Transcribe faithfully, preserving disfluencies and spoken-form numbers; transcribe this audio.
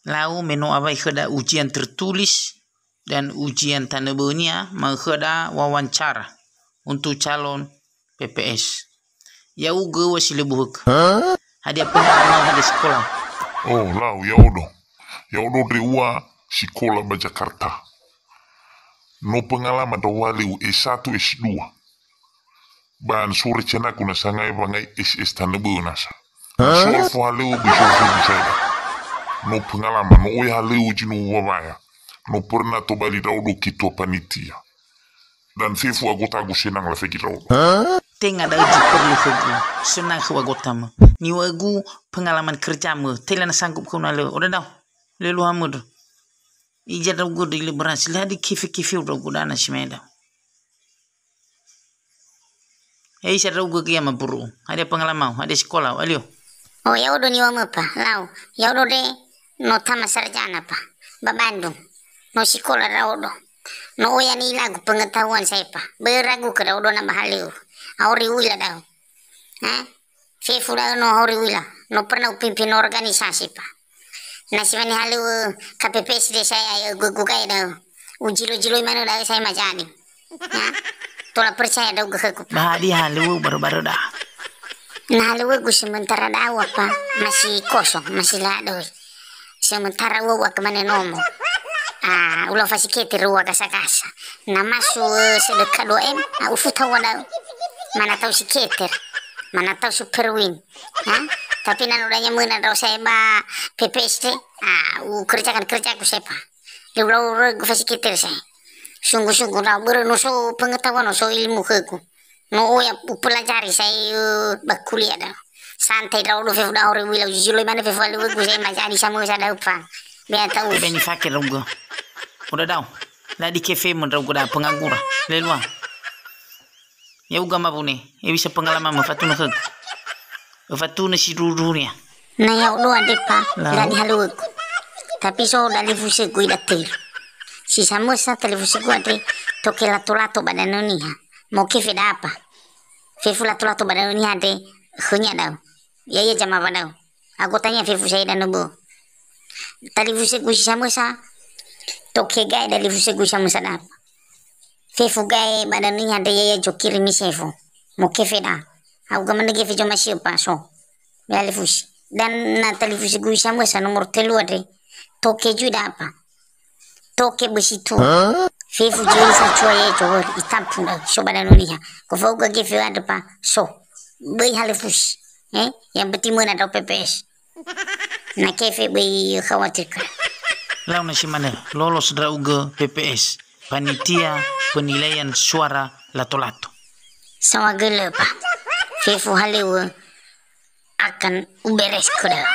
Lau me no awai khöda ujian tertulis dan ujian tanö bö'önia, ma'ökhöda wawancara untuk calon P P S. Ya'ugö ua si lö buhögö. Hadia pengalaman hadia sekolah? Oh, lau, ya'odo. Ya'odo ndre ua sikola ba Jakarta. No pengalaman ndra ua leu S satu, S dua. Ba sore cenaku na sangai wangai S S tanö bö'ö nasa. Soal fohalöŵö böi soal fohalöŵö saya. No pengalaman, no oya halöŵö zi no wawaya. No pernah tobali ndra'odo ketua panitia. Dan fefu agotagu senang lafegi ndra'odo. Tenga da'ö zi perlu khögu. Senang khöu agotamö. Niŵa'ögu pengalaman kerjamö. Tela na sanggup khöu na lö. Oda dao. Lö luhamö ndra. Ija ndra'ugö ndra ile berhasil. Hadia kefe-kefeu ndra'ugö dana si ma'eda'ö. He isa ndra'ugö gia maburu'u. Hadia pengalamau, hadia sekolau, alio. Oh, ya'odo niŵa'ömö pa, lau. Ya'odo ndre no tama sarjana pa, ba Bandung. No sikola ndra'odo. No oya ni'ilagu pengetahuan saya pa. Böi ragu khö ndra'odo na ba halöŵö. Auri uila da'ö. Eh? Fefu da'ö no auri uila. No pernah upimpin organisasi pa. Na si mane halöŵö K P P S de saya ae ögu-ögu gae da'ö. Ujilo-jiloi manö da'ö saya majadi. Ya. Tola percaya ndra'ugö khögu. Ba hadia halöŵö barö-barö da'ö? Na halöŵögu sementara da'ö apa masih kosong, masih la'adoi. Sementara ua ua kemane nomo. Ah, ulau fasiketer ua gasa-gasa. Na masu, eh, sedekah dua M, ah, ufuta ua da'ö. Mana tau siketer. Mana tau superwin. Ha? Tapi na no dania möna ndra'o saya ba P P S de, ah, ukerjakan kerjaku saya pa. Leu lau regu fasiketer saya. Sungguh-sungguh ndra'o börö no so pengetahuan, no so ilmu khögu. No oya upelajari saya, eh, ba kuliah da'ö. Santai ndra'odo fefu da'ö auri uila, ujiloi manö fefu halöŵögu saya majadi samösa da'ö pa. Bea ta'u. Beni fake ndra'ugö. Oda dao. Ladi kefemö ndra'ugö da'ö pengangguran. Lelua. Ya'ugö mabune, hewisa pengalamanmö, fatunö khögu. Öfatunö sindruhu-ndruhunia. Na ya'odo andre pa, lau, ladi halöŵögu. Tapi so dalifusögu ida tölu. Si samösa talifusögu andre, toke lato-lato ba Danö Niha. Mo kefe da'ö apa. Fefu lato-lato ba Danö Niha andre, khönia da'ö. Ya'ia zamawa da'ö. Agotania fefu saya danö bö'ö. Talifusögu si samösa, toke gae dalifusögu si samösa da'ö apa. Fefu gae ba Danö Niha andre ya'ia zokiri mi sefo. Mo kefe da'ö. Ha'uga manö gefe zomasi'ö pa so. Ya'ia lifusi. Dan na talifusögu si samösa nomor tölu andre. Toke zui da'ö apa. Toke bösi tua. Fefu zui sacua ye zowöri. Itampu ndra'o. So ba Danö Niha. Kofauga gefe andre pa. So. Böi halöfusi. Eh? Yang penting möna ndra'o P P S. Na kefe böi khawatir khöra. Lau na si manö, lolos ndra'ugö P P S, panitia penilaian suara lato-lato. Saohagölö pa, fefu halöŵö akan uberes khöda.